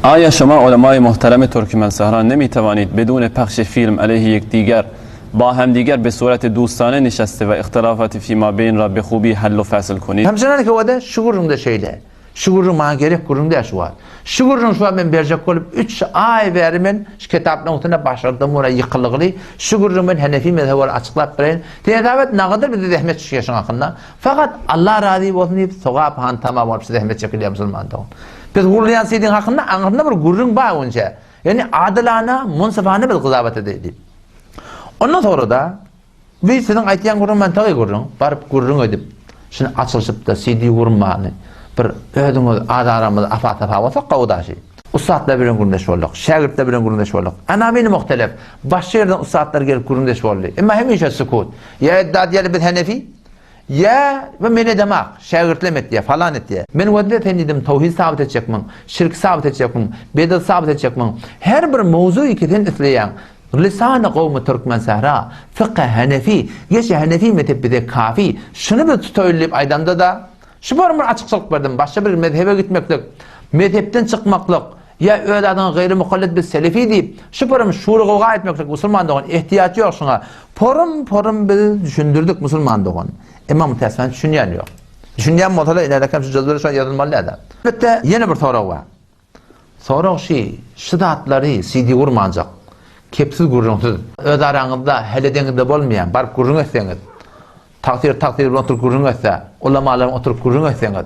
آیا شما علمای محترم ترکمن صحرا نمی توانید بدون پخش فیلم علیه یکدیگر با همدیگر به صورت دوستانه نشسته و اختلافات فیما بین را به خوبی حل و فصل کنید؟ Hemşeler ki o-da şu gürrüňde şeýle. Şu gürrüň maňa gerek gürrüň däl şu wagt. Şu gürrüň şu wagt men berjek bolup üç aý bäri men şu kitaplaryň üstünde başardym ora ýykylgyly. Şu gürrüň men Henefi mezhebi bolup açyklap bereýin. Sebäbi nagadyr bize zähmet düşýär şuň hakynda. Fakat Allah razy bolsun diýip sogap hantama bolup şu zähmet çekilýär musulman dogan. Biz gurulýan sidiň hakynda aňyrsynda bir gürrüň bar onça. Ýani adylana, munsyfana biz gyzabat edeýli diýip. Ondan sonra-da Bi siziň aýtýan gürrüň mantygy gürrüň. Baryp gürrüň edip, şuny açylyşypda CD gurmany bir özüňiz az aramyzda afa-safa bolsak gowy daşy. Ussatlar bilen gürrüňdeş bolduk, şägirtler bilen gürrüňdeş bolduk. Anamini muhtelef, başga ýerden ussatlar gelip gürrüňdeş boldy. Emma hemişe sukut. Ýa iddia edýärler biz henefi, ýa bu men edemak, şägirtlem etýär, falan etýär. Men wezde sen diýdim towhid sabyt etjekmiň, şirki sabyt etjekmiň, bedat sabyt etjekmiň? Her bir mowzugy ki sen isleýäň, Lisany gowmy türkmen sähra, fykhy henefi, geçi henefi mezhep bize kafi, şuny biz tutaýly diýip aýdamda-da, şu bir bir açykçylyk berdim, başga bir mezhebe gitmeklik, mezhepden çykmaklyk, ýa öz adyňa gaýry mukallit biz selefi diýip, şu bir şur-gowga etmeklik musulman dogan ehtiýaç ýok şuňa. Porum-porum biz düşündirdik musulman dogan. Emma mütäessifane düşünýän ýok. Düşünýän bolsalar ilerlekem şu jadwelde şo ýazylmaly däldi. Elbetde ýene bir sorag bar. Sorag şi, şi zatlary CD gurmanjak, kepsiz gürrüňsiz, öz araňyzda heledeňizde bolmaýan, baryp gürrüň etseňiz, tagsyr tagsyr bilen oturyp gürrüň etse, ulamalar bilen oturyp gürrüň etseňiz,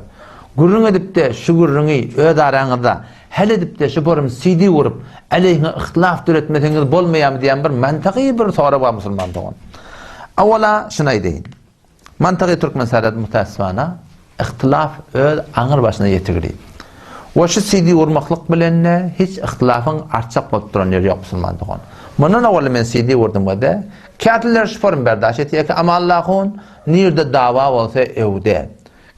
gürrüň edipde şu gürrüňi öz araňyzda hel edipde şu forum CD gurup, aleýhiňe yhtylaf döretmeseňiz bolmaýarmy diýen bir mantyky bir sorag bar musulman dogan. Awala şuny aýdaýyn. Mantygy türkmen serhet mutassifana yhtylaf öz aňyr başyna ýetigli. We şu CD urmaklyk bilende hiç yhtylafyň artjak bolup duran ýeri ýok musulman dogan. Mundan owal men CD urdum we de kätiller şu form berdaş etýär ki Amallahun nirde dawa bolsa öwde.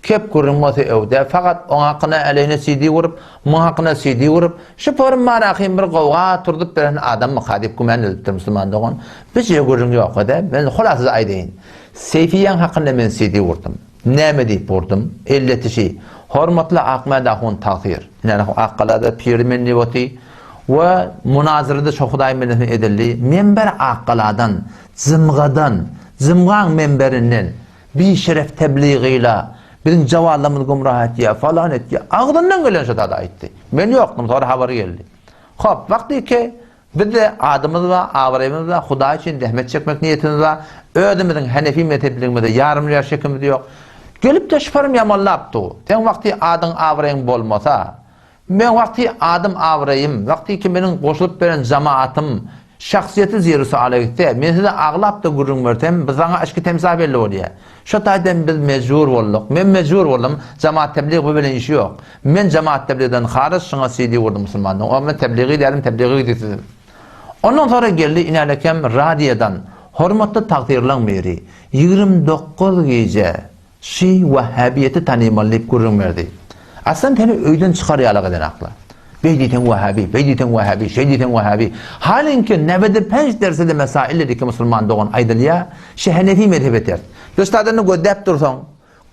Kep gürrüň bolsa öwde fakat oň hakyna äleyine CD urup muň hakyna CD urup şu form barahym bir gowga turzup beren adammyka diýip güman edipdir musulman dogan. Bijje gürrüň ýok we de men hulasyz aýdaýyn. Seýfiýaň hakynda men CD gurdum. Näme diýip gurdum? Elletişi, Hormatly Akmäd ahun tagsyr. Ine, Akgalada piri men diýip oty. We munazyrada şo Hudaý bendesine edildi. Menber Akgaladan, Jymgadan, Jymgaň menberinden bişeref tebligyla biziň jawallarymyzy gümrah etýär, falan etýär. Agzyndan gelen şo zady aýtdy. Men ýokdum, soňra habar geldi. Hop, wagtyky Bizde adymyz bar, abraýymyz bar, Hudaý üçin zähmet çekmek niýetimiz bar. Özümiziň henefi mezhepligimize ýarym ýar şekimiz ýok. Gelip-de şyparym ýamanlap dur. Seň wagty adyň abraýyň bolmasa, meň wagty adym abraýym, wagty ki meniň goşulyp beren jamaatym, şahsyýeti ziri suala gitse, men size aglap-da gürrüň bersem, bu saňa yşky temsa belli bolýar. Şo taýdan biz mejbur bolduk. Men mejbur boldum. Jamaat teblig bu bilen işi ýok. Men jemaat tebligden haryç şuňa CD gurdum musulmandan. O men tebligi dälim tebligi gidipsizim. Ondan sonra geldi inälekem radiodan hormatly tagtyrlaň biri 29 gije şi wahhabiýeti tanymaly diýip gürrüň berdi. Aslan seni öýden çykar ýaly eden akla. Beý diýseň wahhabi, beý diýseň wahhabi, şeý diýseň wahhabi. Halinki nebede penç dersede mesail dediki musulman dogan aýdylýar, şi henefi mezhebe ters. Döştadyny gözläp dursaň,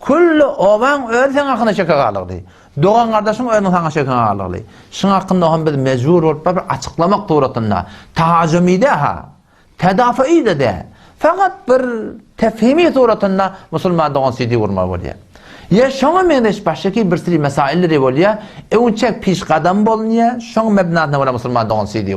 Külli obaň özi seň hakyna şeke galygdy. Dogan-gardaşyň özüniň saňa şeke galygly. Şuň hakynda hem biz mejbur bolup bir açyklamak suratynda, tahajumide-ha, tedafui-de däl, fakat bir tefhimi suratynda musulman dogan CD gurmaly bolýar. Ýa şoňa meňzeş başgaki bir sürü mesailleri bolýar, öňçäk pişgadam bolunýar, şoň mebnasyna görä musulman dogan CD.